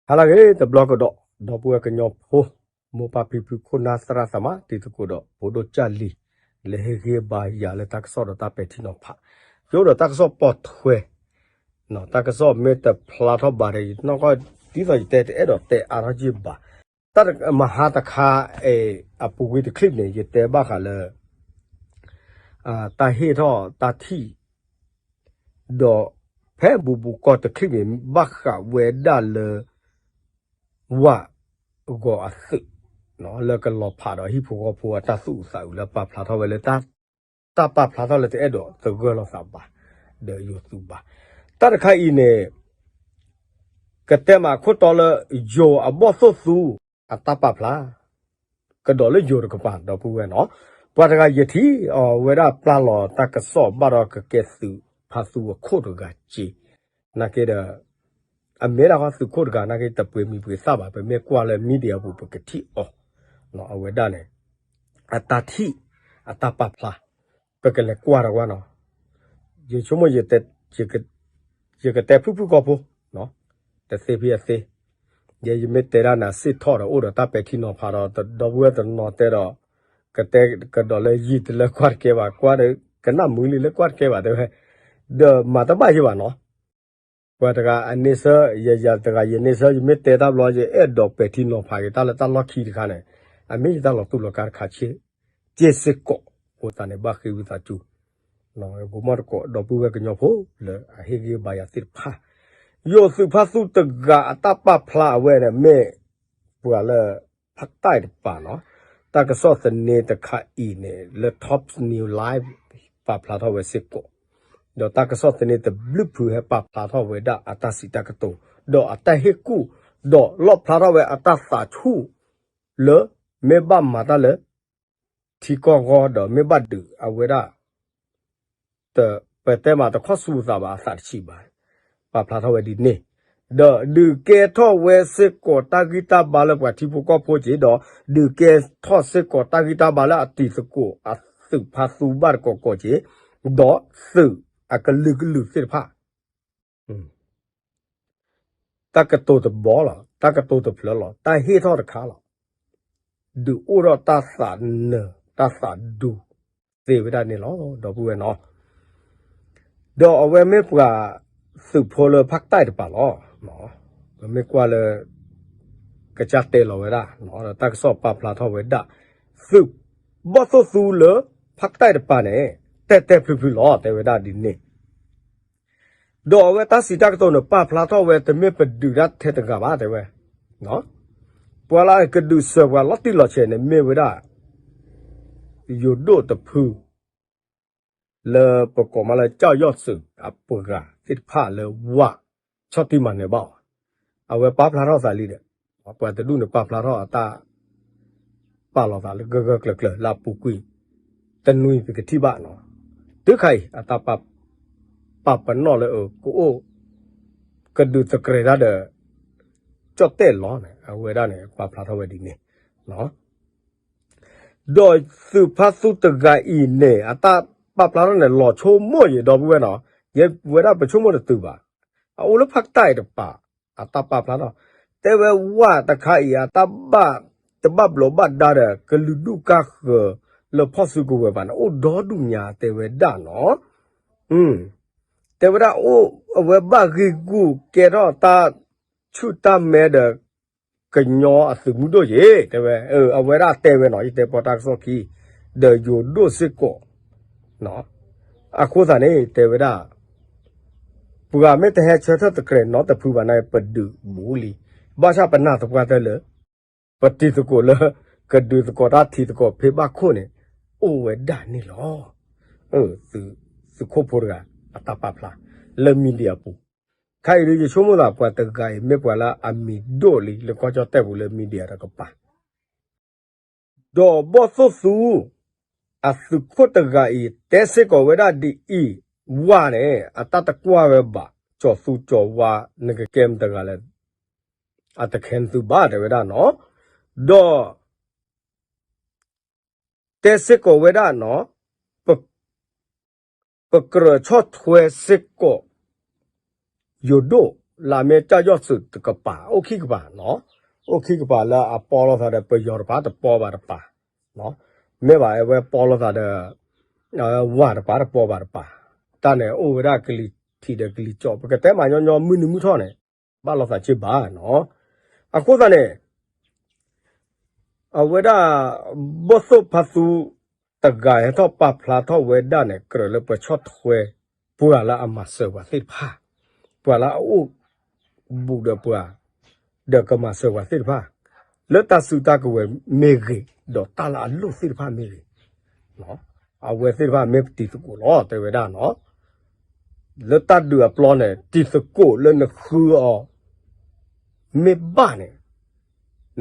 ဟါလၢအဂ့ၤ တဘျီကဒီး ဒီပုၢ်ဝဲၢ်ကညီဖိ မိၢ်ပၢ်ဖံဖု ခိၣ်နၢ်သရၣ်သမါ တံၤသကိးဒီးဖိဒိၣ်ကၢ်လံၤ လၢဟ့ၣ်ဂံၢ်ဘါယၤလၢတၢ်ကစီၣ်ဒီးတၢ်ပဲာ်ထံနီၤဖး ယအိၣ်ဒီးတၢ်ကစီၣ်ပိာ်ထွဲ တၢ်ကစီၣ်မ့ၢ်တဖျါထီၣ်ဘၣ်ဒီး ယနီၢ်ကီၢ် ဒ်သိးယတဲတအဲၣ်ဒိးတဲအါထီၣ်က့ၤဘၣ် တၢ်မဟါတခါ အပူၤကွံာ်တချံၣ်န့ၣ် ယတဲဘၣ်ဃးလၢ တၢ်ဟ့ၣ်ထီၣ်တၢ်ထံၣ် ဒီးဖဲဘူးဘူးကီၢ်တချံၣ်န့ၣ် ဘၣ်ဃးဝဲဒၣ်လၢ ဝၣ်ဂီၤအသုး လၢကလီၤဖးဒီးဟံၣ်ဖိဃီဖိအတၢ်သူၣ်အုးသးအုးလၢပာ်ဖျါထီၣ်ဝဲလၢ တၢ်ပာ်ဖျါထီၣ်လၢတအဲၣ်ဒိးသဂၢၢ်လိာ်သးဘၣ် ဒီးယိၤသုးဘၣ်. တၢ်တခါအံၤန့ၣ် ကတဲမးခိၣ်တီလၢ ယိၤအဘီၣ်သိၣ်သူ အတၢ်ပာ်ဖျါ ကဒီးလၢယိၤတကပၤ ဒီပုၢ်ဝဲၢ်နီၤ ပှၤတဂၤယထံၣ်အီၤဝဲဒၣ်ပျၢ်လီၤတၢ်ကစီၣ်ဘၣ်ဒီးကကဲသုးဖါသူအခိၣ်တဂၤက့ နာ်က့ဒီး အမ့ၢ်ဒၣ်ဃီသုးခိၣ်တဂၤနာ်က့တပှ့ၤမံၤပှ့ၤသၣ်ဘၣ် ပမ့ၢ်ကွၢ်လၢ media အပူၤ ပကထံၣ်အီၤ အဝဲဒၣ်န့ၣ် အတၢ်ထံၣ် အတၢ်ပာ်ဖျါ ပကလဲၤကွၢ်တကွၢ်နီၤ ယဆိကမိၣ် ယကတဲဖုၣ်ဖုၣ်ကီၢ်ဖိ တသ့ဖဲအသ့ ယဲယမ့ၢ်တဲဒၣ်န့ၣ် စ့ၢ်ထီၣ်ဒီးအိၣ်ဒီးတၢ်ပဲာ်ထံနီၤဖးဒီး ဒီပုၢ်ဝဲၢ်တနီၤတဲဒီး ကတဲကဒီးလၢယံာ်တလၢကွၢ်တကဲဘၣ် ကွၢ်ဒီးကနၣ်မုာ်လံလၢကွၢ်တကဲဘၣ်တဲဝဲ ဒီးမၤတဘၣ်ယဲဘၣ်နီၤ ပှၤတဂၤအန့ဆၢ ယယၤတဂၤ ယန့ဆၢ ယမ့ၢ်တဲတၢ်ဘျီ ယအဲၣ်ဒိးပဲာ်ထံနီၤဖးက့ၤတၢ်လၢတၢ်လီၢ်ခံတခါန့ၣ် အမ့ၢ်ယတၢ်လီၤတူၢ်လီၤကာ်တခါဆ့ က့စ့ၢ်ကီး အဃိသတးန့ၣ် ဘၣ်ဃ့ဝံသးစူၤ ပမီၢ်တကိး ဒီပုၢ်ဝဲၢ်ကညီဖိ လၢအဟ့ၣ်ဂံၢ်ဘါယၤသ့ၣ်တဖၣ် ယိၤသုးဖါသူတဂၤအတၢ်ပာ်ဖျါအဝဲန့ၣ် မ့ၢ်ပှၤလၢ ဖးတၢ်တပၤနီၤ တၢ်ကစီၣ်သန့တခါအံၤန့ၣ် လၢ Top News Live ပာ်ဖျါထီၣ်ဝဲစ့ၢ်ကီး ဒီးတၢ်ကစီၣ်သန့တဘျုးဖုဟဲပာ်ဖျါထီၣ်ဝဲဒၣ်အတၢ်စံးတၢ်ကတိၤ ဒီးအတၢ်ဟ့ၣ်ကူၣ် ဒီးလီၣ်ဖျါထီၣ်ဝဲအတၢ်သးဆူၣ် လၢမ့ၢ်ဘၣ်မၤတၢ်လၢ ထံကီၢ်ဂီၢ်ဒီးမ့ၢ်ဘၣ်ဒုးအဝဲဒၣ် ပတဲမးတခီၣ်ဆူသးဘၣ်အသးတဆံးဘၣ် ပာ်ဖျါထီၣ်ဝဲဒ်န့ၣ် ဒီးဒုးကဲထီၣ်ဝဲစ့ၢ်ကီးတၢ်ဂံၢ်တၢ်ဘါလၢပှၤထံဖိကီၢ်ဖိက့ၤ ဒီးဒုးကဲထီၣ်စ့ၢ်ကီးတၢ်ဂံၢ်တၢ်ဘါလၢအတံၤသကိးအသုးဖါသူဘၣ်တကိးကိးက့ၤ ဒီးသုးအကလုာ်ကလုာ်သ့ၣ်တဖၣ် တၢ်ကတိၤတဘီလီၤ တၢ်ကတိၤတဖျၢၣ်လီၤ တၢ်ဟ့ၣ်ထီၣ်တခါလီၤ ဒုးအိၣ်ထီၣ်တၢ်သးနၢၤ တၢ်သးဒူသ့ဝဲဒၣ်န့ၣ်လီၤ ဒီပုၢ်ဝဲၢ်နီၤ ဒီးအဝဲမ့ၢ်ပှၤသုးဖိလၢဖးတၢ်တပၤလီၤ ပမ့ၢ်ကွၢ်လၢ ကစၢ်တဲလီၤဝဲဒၣ် ဒီးတၢ်ကစီၣ်ပာ်ဖျါထီၣ်ဝဲဒၣ် သုးဘီၣ်သိၣ်သူလၢဖးတၢ်တပၤန့ၣ် တဲတဲဖျုဖျုလီၤ တဲဝဲဒၣ်ဒ်န့ၣ် ဒီးအဝဲတၢ်စံးတၢ်ကတိၤန့ၣ် ပာ်ဖျါထီၣ်ဝဲတမ့ၢ်ပဒုးဒၣ်ထဲတဂၤဘၣ် တဲဝဲ ပှၤလၢအကဒုးစၢၤပှၤလီၤတံၢ်လီၤဆဲးန့ၣ် မ့ၢ်ဝဲဒၣ် ယိၤဒိၣ်တဖု လၢပကိးမးလၢ ကၠီၣ်ယီၣ်သုး အပှၤသ့ၣ်တဖၣ်လၢဝၣ် ဆီၣ်တံၢ်မၤနၢၤဘၣ်အီၤ အဝဲပာ်ဖျါထီၣ်သးလံဒီး ပှၤတဒူၣ်န့ၣ်ပာ်ဖျါထီၣ်အတၢ် ပာ်လီၤသးလၢဂၢၢ်ဂၢၢ်ကျၢၤကျၢၤလၢအပူၤကွံာ် တနွံပကထံၣ်ဘၣ်နီၤ တုၤခါအံၤ အတၢ်ပာ်ပနီၣ်လၢအကအိၣ် ကဒုးသကြဲးတၢ်ဒီး ကၠီၣ်တဲၣ်လီၤန့ၣ် အဝဲဒၣ်န့ၣ် ပာ်ဖျါထီၣ်ဝဲဒ်န့ၣ် ဒီးသုးဖါသူတဂၤအံၤန့ၣ် အတၢ်ပာ်ဖျါထီၣ်န့ၣ် လီၤဆိကမိၣ်ယံၤဒီပုၢ်ဝဲၢ်နီၤ ယဲဝဲဒၣ်ပဆိကမိၣ်တတုၤဘၣ် အအိၣ်လၢဖးတၢ်တပၤ အတၢ်ပာ်ဖျါထီၣ် တဲဝဲဝၣ်တခါအံၤ အတၢ်ဘၣ် တဘၣ်ဘျီးဘၣ်ဒါဒီး ကလုာ်ဒူၣ်ကါဃၢၤ လၢဖီၣ်စုကဝဲၤဘၣ်န့ၣ် အိၣ်ဒီဒူၣ်ညါတဲဝဲဒၣ်နီၤ တဲဝဲဒၣ်အိၣ် အဝဲဘၣ်ဂ့ၢ်ဂူာ်ကဲထီၣ်တၢ်ဆူၣ်တၢ်မဲဒီး ကညီအသုးမုၢ်ဒိၣ်ယ့ၤ တဲဝဲ အဝဲဒၣ်တဲဝဲနီၤ ယတဲပီတၢ်ကစီၣ်ခံ ဒီးယိၤဒိၣ်စ့ၢ်ကီး အဃိသတးန့ၣ် တဲဝဲဒၣ် ပှၤမ့ၢ်တဟဲဆၢထၢၣ်သကြဲးနီတဖုဘၣ်န့ၣ် ပဒုးဘူးလံ ဘၣ်ဆၣ်ပနာ်သပှၢ်တၢၢ်လၢ ပတံၤသကိးလၢ ကဒုးသကိးတၢ်ထံသကိးဖဲဘၣ်ခိၣ်န့ၣ် အိၣ်ဝဲဒၣ်န့ၣ်လီၤ. သုးခိၣ်ဖိတဂၤ အတၢ်ပာ်ဖျါ လၢ media အပူၤ ခါအံၤဒုးယဆိကမိၣ်သး ပှၤတဂၤအံၤမ့ၢ်ပှၤလၢအမံၤဒိၣ်လံ လၢကီၢ်ကၠီၣ်တဲၣ်ပူၤလၢ media တကပၤ ဒီးဘီၣ်သိၣ်သူ အသုးခိၣ်တဂၤအံၤ တဲစ့ၢ်ကီးဝဲဒၣ်ဒ်အံၤ, ဝၣ်န့ၣ် အတၢ်တကွၢ်ဝဲဘၣ်, ကၠီၤသူကၠီၤဝါ နကကဲမတၤတဂၤလဲၣ်, အတခဲနသုဘၣ် တဲဝဲဒၣ်နီၤ. ဒီး တဲစ့ၢ်ကီးဝဲဒၣ်နီၤ, ပကြၢးဆီၣ်ထွဲစ့ၢ်ကီး ယိၤဒိၣ် လၢအမ့ၢ်ကၠီၣ်ယီၣ်သုးတကပၤ အိၣ်ခံကပၤနီၤ, အိၣ်ခံကပၤလၢအပီလိာ်သးဒီးပယီၤတပၤတပီဘၣ်တပၤ, မ့ၢ်ဘၣ်အဝဲပီလိာ်သးဒီး ဝၢ်တပၤတပီဘၣ်တပၤ, တၢ်န့ၣ်အိၣ်ဝဲဒၣ်ကလံၤထံးဒီးကလံၤကၠီၣ် ပကတဲမးညီညီမုၢ်နံၤမုၢ်ထီၣ်န့ၣ် ဘၣ်လိာ်သးက့ဘၣ်နီၤ, အဃိသတးန့ၣ် အဝဲဒၣ် ဘီၣ်သိၣ်ဖါသူတဂၤဟဲထီၣ်ပာ်ဖျါထီၣ်ဝဲဒၣ်န့ၣ် ကြၢးလၢပဆီၣ်ထွဲ ပှၤလၢအမၤစၢၤပှၤသ့ၣ်တဖၣ်, ပှၤလၢအအိၣ်ဘူးဒီးပှၤ ဒီးကမၤစၢၤပှၤသ့ၣ်တဖၣ် လၢတၢ်စုတၢ်ကဝဲၤမ့ၢ်ဂ့ၤ ဒီးတၢ်လၢအလိၣ်သ့ၣ်တဖၣ်မ့ၢ်ဂ့ၤ အဝဲသ့ၣ်တဖၣ်မ့ၢ်တံၤသကိးလီၤ တဲဝဲဒၣ်နီၤ, လၢတၢ်ဒုးအပျီန့ၣ် တံၤသကိးလၢနဃုအီၤ မ့ၢ်ဘၣ်န့ၣ်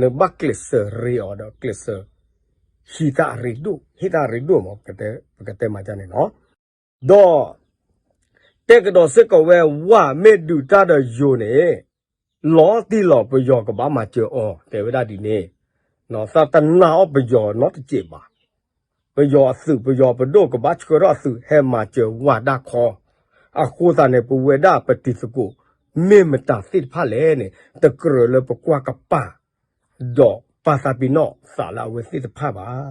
နဘၣ်ကျဲးစၢးရ့အီၤဒီးကျဲးစၢး ဟံးတၢ်အရ့ဒိၣ် ဟ့ၣ်တၢ်အရ့ဒိၣ်မး ပကတဲမးဒ်န့ၣ်နီၤ, ဒီး တဲကဒီးစ့ၢ်ကီးဝဲ ဝၣ်မ့ၢ်ဒုးတၢ်ဒီးယိၤန့ၣ် လီၤတံၢ်လီၤပယီၤကဘၣ်မၤစၢၤအီၤ တဲဝဲဒၣ်ဒ်န့ၣ်, သးတနာ်အီၤပယီၤနီတစဲးဘၣ်, ပယီၤအသုး ပယီၤပဒိၣ်ကဘၣ်ဆှၢထီၣ်အသုးဟဲမၤစၢၤဝၣ်ဒၣ်ခီ, အဃိသတးန့ၣ် ပဝဲဒၣ်ပတံၤသကိး မ့ၢ်မတၤသ့ၣ်တဖၣ်လဲၣ်န့ၣ် တကြၢးလၢပကွၢ်ကပၤ ဒီးပာ်သးပ့ၤနီၣ်သးလၢအဝဲသ့ၣ်တဖၣ်ဘၣ်,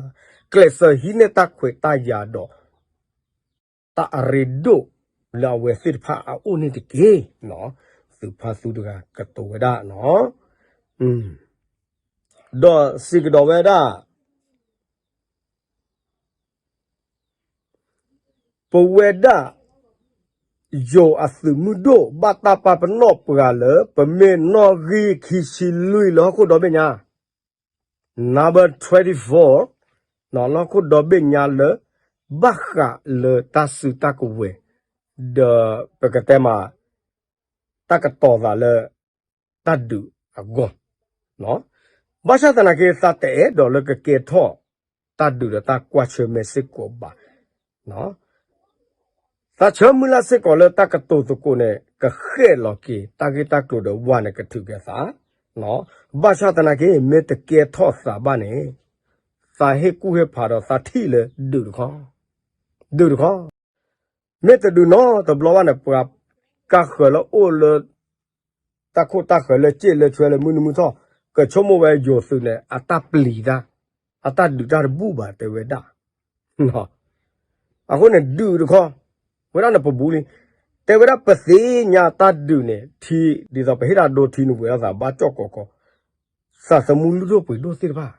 ကျဲးစၢးဟံးန့ၢ်တၢ်ခွဲးတၢ်ယာ်ဒီး တၢ်အရ့ဒိၣ်လၢအဝဲသ့ၣ်တဖၣ်အအိၣ်န့ၣ်တက့ၢ်. သုးဖါသူတဂၤကတိၤဝဲဒၣ်နီၤ, ဒီးစံးကဒီးဝဲဒၣ် ပဝဲဒၣ် ယိၤအသုးမုၢ်ဒိၣ် ဘၣ်တၢ်ပာ်ပနီၣ်ပှၤလၢ ပမ့ၢ်နီၣ်ဂံၢ်ခံဆံလွံၢ်လၢဟီၣ်ခိၣ်ဒီဘ့ၣ်ညါ number twenty-four လၢဟီၣ်ခိၣ်ဒီဘ့ၣ်ညါလၢ ဘၣ်ဃးလၢတၢ်စုတၢ်ကဝဲၤ ဒီးပကတဲမး တၢ်ကတီၤသးလၢ တၢ်ဒုးအဂီၢ်, ဘၣ်ဆၣ်သနာ်က့ သးတအဲၣ်ဒိးလၢကကဲထီၣ် တၢ်ဒုးဒီးတၢ်ကွၢ်ဆၢၣ်မဲာ်စ့ၢ်ကီးဘၣ်. သးဆၢမုၢ်လၢ်စ့ၢ်ကီးလၢတၢ်ကတိၤသကိးန့ၣ် ကဃဲၣ်လီၤက့ၤ တၢ်ဂ့ၢ်တၢ်ကျိၤဒီးဝၢ်န့ၣ်ကထုးက့ၤသး, ဘၣ်ဆၣ်သနာ်က့ မ့ၢ်တကဲထီၣ်သးဘၣ်န့ၣ် သးဟ့ၣ်ကူၣ်ဟ့ၣ်ဖးဒီးသးထံၣ်လၢဒုးတခီ, ဒုးတခီ မ့ၢ်တဒုးနီတဘျီဘၣ်န့ၣ် ပှၤကါဃၢၤလၢအိၣ်လၢ တၢ်ခိၣ်တၢ်ဃၢၤလၢစ့ၣ်လၢဆွဲလၢမုၢ်နံၤမုၢ်ထီၣ် ကဆိကမိၣ်ဝဲယိၤသုးန့ၣ် အတၢ်ပျံၤတၢ် အတၢ်ဒုးတၢ်တဘူၣ်ဘၣ်တဲဝဲဒၣ်. အဃိန့ၣ် ဒုးတခီ ဝဲဒၣ်န့ၣ်ပဘူးလံ, တဲဝဲဒၣ်ပသ့ၣ်ညါတၢ်ဒုးန့ၣ် ထံ ဒ်သိးပဟ့ၣ်တၢ်ဒိထံန့ၣ်ဝဲဒၣ်သးဘၣ်ကၠီၣ်ကီးကီး သးသမူလုၢ်ဒိၣ်ပှ့ၤဒိၣ်သ့ၣ်တဖၣ်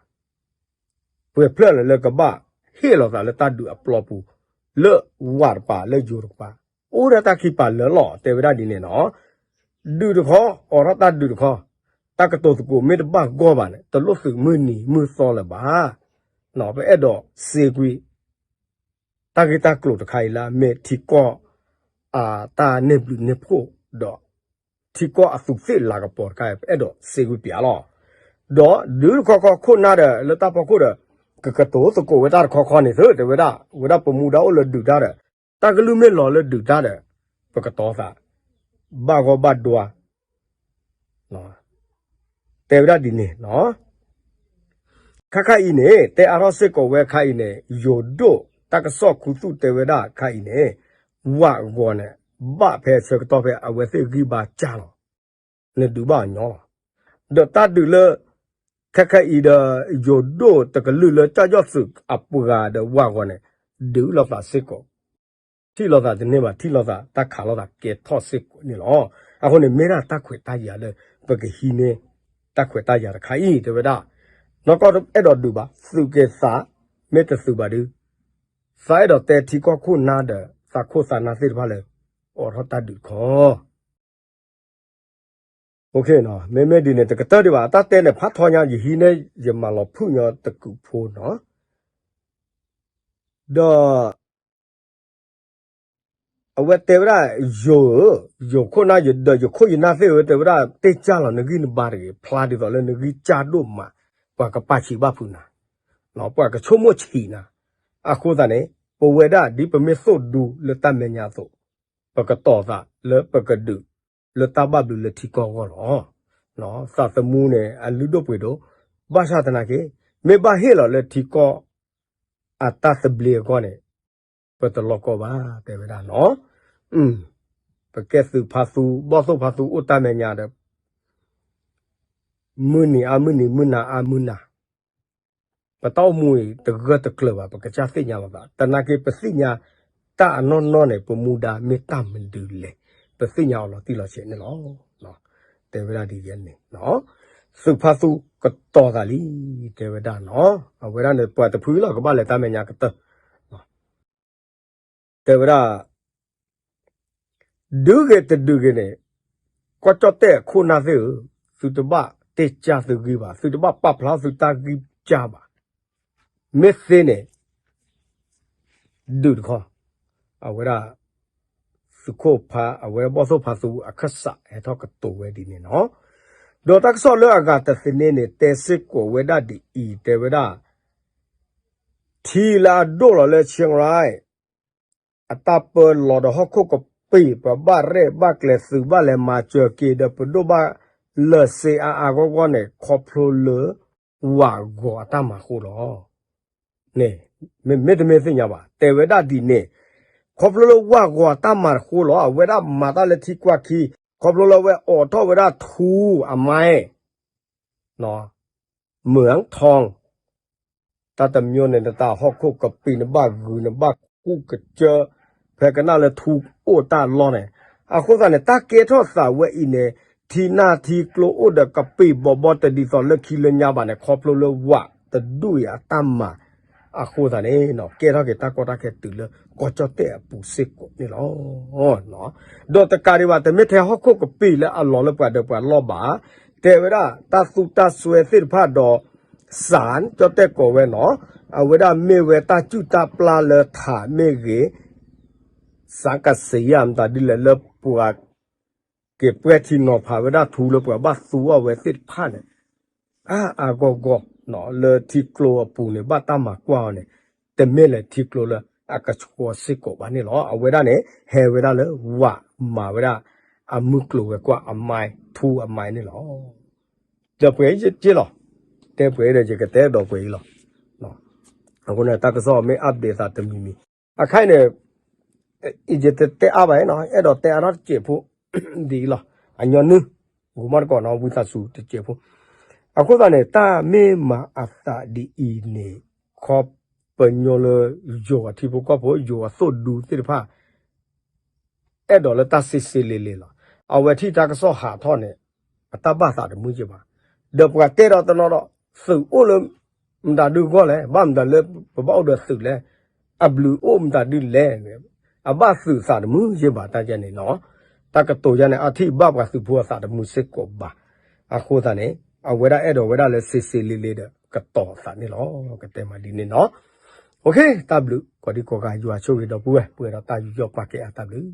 ပှဲၤဖျၢၣ်လၢလၢကဘၣ်ဟ့ၣ်လီၤသးလၢတၢ်ဒုးအပျီပူၤ လၢဝၣ်တပၤလၢယိၤတကပၤ အိၣ်ဒၣ်တၢ်ခံပာ်လၢလီၤ တဲဝဲဒၣ်ဒ်န့ၣ်နီၤ. ဒုးတခီ အိးထီၣ်တၢ်ဒုးတခီ တၢ်ကတိၤသကိးမ့ၢ်တဘၣ်ဂီၢ်ဘၣ်န့ၣ် တလိၣ်သုးမုၢ်နံၤမုၢ်သီလၢၤဘၣ်. ပအဲၣ်ဒိးစ့ကွံာ် တၢ်ဂ့ၢ်တၢ်ကျိၤတခါအံၤလၢအမ့ၢ်ထံကီၢ် အတၢ်န့ၢ်ဘျုးန့ၢ်ဖှိၣ်ဒီး ထံကီၢ်အသူးသ့ၣ်လၤကပီၤတခါအံၤ ပအဲၣ်ဒိးစ့ကွံာ်ပျးလီၤ. ဒီးဒုးတခီခီခိၣ်နၢ်ဒီး လၢတၢ်ဖီခိၣ်ဒီး ကကတိၤသကိးဝဲတၢ်တခီခီန့ၣ်သု တဲဝဲဒၣ် ဝဲဒၣ်ပမူဒါအိၣ်လၢဒုးတၢ်ဒီး တၢ်ကလုၢ်မ့ၢ်လီၤလၢဒုးတၢ်ဒီး ပကတီၤသး ဘၣ်ဂီၢ်ဘၣ်ဒွါ တဲဝဲဒၣ်ဒ်န့ၣ်နီၤ. ခါခါအံၤန့ၣ် တဲအါထီၣ်စ့ၢ်ကီးဝဲခါအံၤန့ၣ် ယိၤဒိၣ် တၢ်ကစီၣ်ခူသူၣ်တဲဝဲဒၣ်ခါအံၤန့ၣ် ဝၣ်ဂီၤန့ၣ် ဘၣ်ဖဲဆၢကတီၢ်ဖဲအဝဲသ့ၣ်ဂံၢ်ဘါစၢ်လီၤ. နဒုးဘၣ်အီၤညီလီၤ. ဒီးတၢ်ဒုးလၢ ခဲခဲအံၤဒီး ယိၤဒိၣ်တကလုာ်လၢကၠီၣ်ယီၣ်သုးအပှၤဒီးဝၣ်ဂီၤန့ၣ် ဒုးလိာ်သးစ့ၢ်ကီး ထံၣ်လိာ်သးတန့ၢ်ဘၣ် ထံၣ်လိာ်သးတၢ်ခးလိာ်သးကဲထီၣ်စ့ၢ်ကီးန့ၣ်လီၤ. အဃိန့ၣ် မ့ၢ်ဒၣ်တၢ်ခွဲးတၢ်ယာ်လၢ ပကဟံးန့ၢ် တၢ်ခွဲးတၢ်ယာ်တခါအံၤ တဲဝဲဒၣ် နီၢ်ကီၢ်အဲၣ်ဒိးဒုးဘၣ် သုးက့ၤသး မ့ၢ်တသုးဘၣ်ဒုး သးအဲၣ်ဒိးတဲထံကီၢ်ခိၣ်နၢ်ဒီး သးခိၣ်သးနၢ်သ့ၣ်တဖၣ်လၢ အိးထီၣ်တၢ်ဒုးတခီ မ့မ့ၢ်ဒ်န့ၣ် တကတၢၢ်ဒံးဘၣ် အတၢ်တဲန့ၣ် ဖးထီညါ ယဟံးန့ၢ် ယမၤလီၤဖုၣ်ညီတကုးဖိနီၤ ဒီး အဝဲတဲဝဲဒၣ် ယိၤဧၢ, ယိၤခိၣ်နၢ်ဒီးယခိၣ်ယနၢ်သ့ၣ်ဧၢ တဲဝဲဒၣ် တ့ၢ်ကၢ်လီၤနဂံၢ်နဘါတဂ့ၤ, ဖျါဒ်သိးလၢနဂံၢ်စၢ်ဒိၣ်မး, ပှၤကပာ်ဆံးဘၣ်ဖုးနၤ, ပှၤကဆိကမိၣ်ဆံးနၤ, အဃိသတးန့ၣ် ပဝဲဒၣ်ဒ်ပမ့ၢ်သိၣ်ဒူလၢတၢ်မဲာ်ညါအသိး, ပကတီၤသးလၢပကဒုးလၢတၢ်ဘၣ်ဘျုးလၢထံကီၢ်အဂီၢ်လီၤ. သးသမူန့ၣ် အလုၢ်ဒိၣ်ပှ့ၤဒိၣ်, ဘၣ်ဆၣ်သနာ်က့ မ့ၢ်ဘၣ်ဟ့ၣ်လီၤလၢထံကီၢ် အတၢ်သဘျ့အဂီၢ်န့ၣ် ပတလီၢ်ကီၢ်ဘၣ် တဲဝဲဒၣ်နီၤ. ပကဲသုးဖါသူ ဘီၣ်သိၣ်ဖါသူအိၣ်တၢ်မဲာ်ညါဒီး မုၢ်နံၤအါမုၢ်နံၤ မုၢ်နၤအါမုၢ်နၤ ပတၢ်အိၣ်မူအံၤတဂၢၢ်တကျၢၤဘၣ် ပကစၢ်သ့ၣ်ညါလီၤသး သနာ်က့ပသ့ၣ်ညါတၢ်အနီၢ်နီၢ်န့ၣ် ပမူဒါမ့ၢ်တၢ်မနုၤလဲၣ် ပသ့ၣ်ညါအီၤလီၤတံၢ်လီၤဆဲးန့ၣ်လီၤ. တဲဝဲဒၣ်ဒ်န့ၣ် သုးဖါသူကတီၤသးလံ တဲဝဲဒၣ်နီၤ အဝဲဒၣ်န့ၣ် ပှၤတဖုလီၤ ကဘၣ်လဲၤတၢ်မဲာ်ညါကတၢၢ် တဲဝဲဒၣ် ဒုးဂ့ၤတဒုးဂ့ၤန့ၣ် ကီၢ်ကၠီၣ်တဲၣ်အခိၣ်နၢ်သ့ၣ်ဧၢ, သုတဘၣ်တ့ၢ်ကၢ်သုဂံၢ်ဘၣ်, သုတဘၣ်ပာ်ဖျါသုတၢ်ဂံၢ်ကၢ်ဘၣ်. မ့ၢ်သ့န့ၣ် ဒုးတခီ, အဝဲဒၣ် သုးခိၣ်ဖါ အဝဲဘီၣ်သိၣ်ဖါသူအခၢၣ်စး ဟဲထီၣ်ကတိၤဝဲဒ်န့ၣ်နီၤ. ဒီးတၢ်ကစီၣ်လၢအဂၤတသ့န့ၣ်န့ၣ် တဲစ့ၢ်ကီးဝဲဒၣ်ဒ်အံၤ, တဲဝဲဒၣ် ထံလၢအဒိၣ်လီၤလၢ Chiang Rai အတၢ်ပၢလီၤဒီးဟီၣ်ခိၣ်ကပ့ၤ ပှၤဘၣ်ရဲၣ်ဘၣ်ကျဲၤ သုးဘၣ်လဲၤမၤစၢၤက့ၤ ဒီးပဒိၣ်ဘၣ်လၢာ်စ့အါအါဂီၢ်ဂီၢ်န့ၣ် ခီဖျိလၢ ဝးဂီၤအတၢ်မၤအဃိလီၤ. န့ၣ် မ့မ့ၢ်တမ့ၢ်သ့ၣ်ညါဘၣ်, တဲဝဲဒၣ်ဒ်န့ၣ်, ခီဖျိလၢဝးဂီၤအတၢ်မၤအဃိလီၤ. အဝဲဒၣ်မၤတၢ်လၢထံကွၢ်ခံ, ခီဖျိလၢအဝဲအိးထီၣ်ဝဲဒၣ်ထူအမဲ မုၢ်အထီ တၢ်တမျိုးန့ၣ် နတၢ်ဟီၣ်ခိၣ်ကပ့ၤ နဘၣ်ဂုာ် နဘၣ်ကူၣ်ကစၢၢ် ဖဲကနၣ်လၢထူအိၣ်တၢ်လီၢ်န့ၣ်, အဃိသတးန့ၣ် တၢ်ကဲထီၣ်သးဝဲအံၤန့ၣ် ထံနၢ်ထံကျိအိၣ်ဒီးကပ့ၤဘီဘီ တဒ်သိးလၢခံလၢညါဘၣ်န့ၣ် ခီဖျိလၢဝးတဒူၣ်အံၤအတၢ်မၤ အဃိသတးန့ၣ် ကဲထီၣ်က့ၤတၢ်ကီတၢ်ခဲတုၤလၢကီၢ်ကၠီၣ်တဲၣ်အပူၤစ့ၢ်ကီးန့ၣ်လီၤ. ဒီးတကးဒံးဘၣ် တမ့ၢ်ထဲဟီၣ်ခိၣ်ကပ့ၤလၢအလီၤလၢပှၤဒီးပှၤလီၢ်ဘၣ်, တဲဝဲဒၣ်တၢ်သူတၢ်စွဲသ့ၣ်တဖၣ်ဒီး စၣ်ကၠီၣ်တဲၣ်ကိးဝဲနီၤ, အဝဲဒၣ်မ့ၢ်ဝဲတၢ်စုၣ်တၢ်ပျၢ်လၢထးမ့ၢ်ဂ့ၤ စၣ်ကစံးယၣ်မတၤဒ်လဲၣ် လၢပှၤ က့ၤပှဲၤထံနီၤဖးဝဲဒၣ်ထူလၢပှၤဘၣ်သူအီၤဝဲသ့ၣ်တဖၣ်န့ၣ် အါအါဂီၢ်ဂီၢ် လၢထံကျိအပူၤန့ၣ် ဘၣ်တၢ်မၤကွၢ်အီၤန့ၣ် တမ့ၢ်လၢထံကျိလၢအကဆှီစ့ၢ်ကီးဘၣ်န့ၣ်လီၤ. အဝဲဒၣ်န့ၣ် ဟဲဝဲဒၣ်လၢဝးမၤဝဲဒၣ် အမုၢ်ကျိၤဝဲၤကွာ်အမဲ ထူအမဲန့ၣ်လီၤ. ဒီးပှဲၤအံၤက့လီၤ, တဲပှဲၤဒီးယကတဲဒီးပှဲၤအံၤလီၤ. အဃိန့ၣ် တၢ်ကစီၣ်မ့ၢ် update သးတမံၤမံၤ, အခါအံၤန့ၣ် ယတတဲအါဘၣ်နီၤ, အဲၣ်ဒိးတဲအါထီၣ်တစဲးဖိ ဒ်အံၤလီၤ. အညီနုၢ် ဂူၤမီၢ်တကိးနီၤ ဝံသးစူၤတစဲးဖိ. အဃိသတးန့ၣ် တၢ်မ့ၢ်မၤအသးဒ်အံၤန့ၣ် ခီပညီလၢ ယိၤအထံဖိကီၢ်ဖိ ယိၤအသိၣ်ဒူသ့ၣ်တဖၣ် အဲၣ်ဒိးလၢတၢ်စ့စ့လ့လ့လီၤ. အဝဲထံၣ်တၢ်ကစီၣ်ဟးထီၣ်န့ၣ် အတၢ်ဘၣ်သးတမုာ်က့ဘၣ်. ဒီးပှၤတဲဒီးတနီၤဒီး သုးအိၣ်လၢ မတၤဒုဂီၢ်လဲၣ်, ဘၣ်မတၤလၢပဘၣ်အိၣ်ဒီးသုးလဲၣ်, အဘျုးအိၣ်မတၤဒုလဲၣ်, အဘၣ်သုးသးတမုာ်က့ဘၣ်တၢ်ယဲန့ၣ်နီၤ. တၢ်ကတိၤယဲန့ၣ် အထံၣ်ဘၣ်ပှၤသုးဖိအသးတမုာ်စ့ၢ်ကီးဘၣ်. အဃိသတးန့ၣ် အဝဲဒၣ်အဲၣ်ဒိးဝဲဒၣ်လၢစ့စ့လ့လ့ဒီး ကတီၤအသးန့ၣ်လီၤ. ကတဲမးဒ်န့ၣ်နီၤ. တၢ်ဘျုးကိးဒံကိးဂၤ ယွၤဆိၣ်ဂ့ၤဒီပုၢ်ဝဲၢ် ပှဲၤဒီးတၢ်ယူးယီၣ်ပာ်ကဲအါ တၢ်ဘျုး